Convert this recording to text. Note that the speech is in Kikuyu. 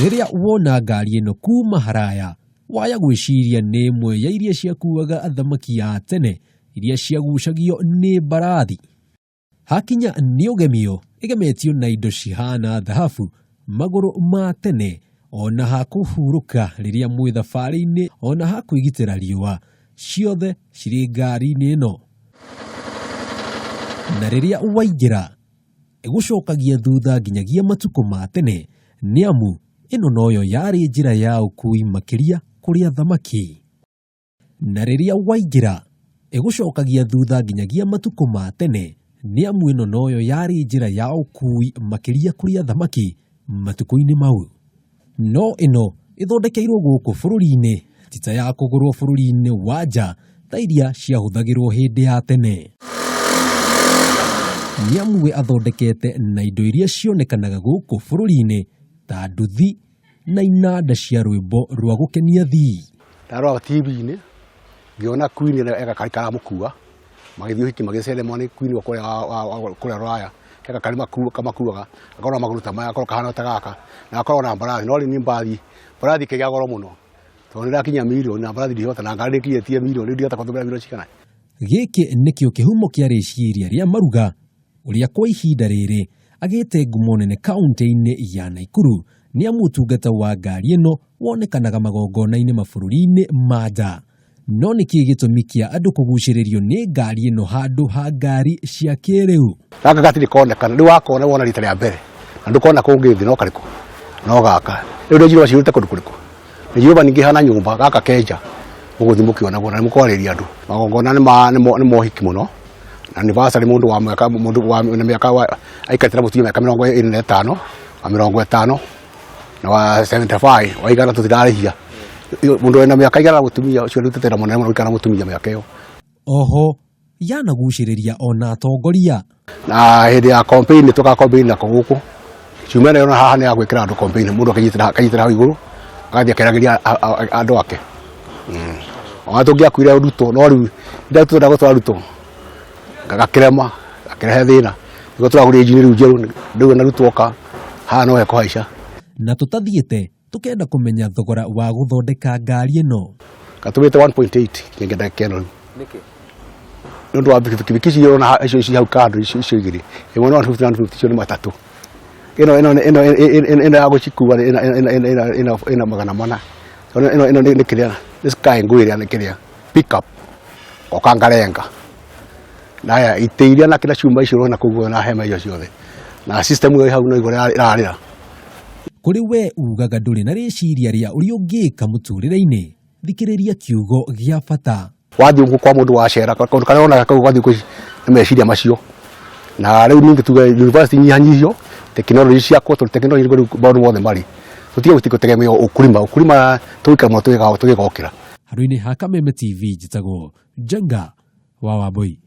Rĩrĩa wona ngari ĩno kuma haraya, waya gwĩciria nĩ ĩmwe ya iria ciakuaga athamaki a tene iria ciagucagio nĩ mbarathi. Hakinya nĩ ũgemio, ĩgemetio na indo cihana thahabu, magũrũ ma tene, ona ha kũhurũka rĩrĩa mwĩ thabarĩ-inĩ, ona ha kwĩgitĩra riũa, ciothe cirĩ ngari-inĩ ĩno. Na rĩrĩa waingĩra, ĩgũcokagia thutha nginyagia matukũ ma tene, nĩ amu ĩno noyo yarĩ njĩra ya ũkui makĩria kũrĩ athamaki. Na rĩrĩa waingĩra, ĩgũcokagia thutha nginyagia matukũ ma tene, nĩ amu ĩno noyo yarĩ njĩra ya ũkuui makĩria kũrĩ athamaki matukũ-inĩ mau. No ĩno ĩthondekeirwo gũkũ bũrũri-inĩ ti ta ya kũgũrwo bũrũri-inĩ wa nja ta iria ciahũthagĩrwo hĩndĩ ya tene. Nĩ amu we athondekete na indo iria cionekanaga gũkũ bũrũri-inĩ ta nduthi, na inanda cia rwĩmbo rwa gũkenia thii. Ndarora TV-inĩ ngĩona Queen eka karamũkua magĩthiĩ ũhiki magĩthiĩ ceremony Queen wa kũrĩa kũrĩa Rũraya he gakari kamakuaga gakoragwo na magũrũ ta maya gakoragwo kahana ta gaka na gakoragwo na mbarathi no rĩu niĩ mbarathi mbarathi ĩkĩgĩa goro mũno tondũ nĩ ĩrakinya mirioni na mbarathi ndingĩhota na ngari ndĩkinyĩtie mirioni rĩu ndingĩhota gũtũmĩra mirioni cigana. Gĩkĩ nĩkĩo kĩhumo kĩa rĩciria rĩa Maruga ũrĩa kwa ihinda rĩrĩ agĩte ngumo nene kaunti-inĩ ya Naikuru nĩ amu ũtungata wa ngari ĩno wonekanaga magongona-inĩ mabũrũri-inĩ ma nja. No nĩ kĩĩ gĩtũmi kĩa andũ kũgucĩrĩrio nĩ ngari ĩno handũ ha ngari cia kĩrĩu? Gaka gatirĩ konekana, rĩu wakona wona rita rĩa mbere na ndũkona kũngĩ thĩ no karĩkũ no gaka. Rĩu Range Rover ciurĩte kũndũ kũrĩkũ? Range Rover ningĩ ĩhana nyũmba, gaka kenja mũgũthiĩ mũkĩonagwo na nĩ mũkwarĩria andũ. Magongona nĩ mohiki mũno na anniversary mundu wa mwaka mundu wa na miaka wa aikarĩte na mũtumia mĩaka 45 wa 50 na wa 75 wa igana tũtirarĩhia mundu wĩna mĩaka igana na mũtumia ũcio arutĩte wĩra mũnene mũno gũikara na mũtumia mĩaka ĩyo. Oho yanagucĩrĩria ona atongoria. Na hĩndĩ ya campaign nĩ tũkaga campaign nako gũkũ ciumia ĩno haha nĩ ya gwĩkĩra andũ campaign mũndũ akanyitĩra hau igũrũ agathiĩ akĩaragĩria andũ ake. Ona tũngĩakuire Ruto no rĩu rĩrĩa twenda gũtwara Ruto gakĩrema gakĩrehe thĩna nĩguo tũragũrire injini rĩu njerũ rĩu ona Ruto oka haha no hekũhaica. Na tũtathiĩte tũkenda kũmenya thogora wa gũthondeka ngari ĩno. Gatũmĩte 1.8 kĩngĩ ndagĩka ĩno rĩu. Nĩkĩ? Nĩ ũndũ wa bikibiki ici ũrona icio ci hau kando icio igĩrĩ ĩmwe nĩ 150 na 150 icio nĩ matatũ ĩno ĩno ĩno ĩno ya gũcikua ĩna ĩna ĩna ĩna ĩna 400 ĩno ĩno ĩno nĩ kĩrĩa nĩ sky ngũĩ ĩrĩa nĩ kĩrĩa pick up okangarenga na haya itĩ iria na kĩrĩa cuma icio ũrona kũu na hema icio ciothe na system ĩyo ĩ hau no igũrũ ĩrarĩra. Kũrĩ we ugaga ndũrĩ na rĩciria rĩa ũrĩa ũngĩka mũtũrĩre-inĩ, thikĩrĩria kiugo gĩa bata. Wathiĩ ũguo kwa mũndũ wacera kaũndũ karĩa wonaga kau ũgathiĩ kwĩ na meciria macio na rĩu ningĩ tuge university nyihanyihio tekinoronjĩ ciakwo tondũ tekinoronjĩ nĩkuo rĩu maũndũ mothe marĩ tũtige gũtegemea ukulima ukulima tũgũikara mũno tũgĩgokĩra. Handũ-inĩ ha Kameme TV njĩtagwo Njenga wa Wambũi.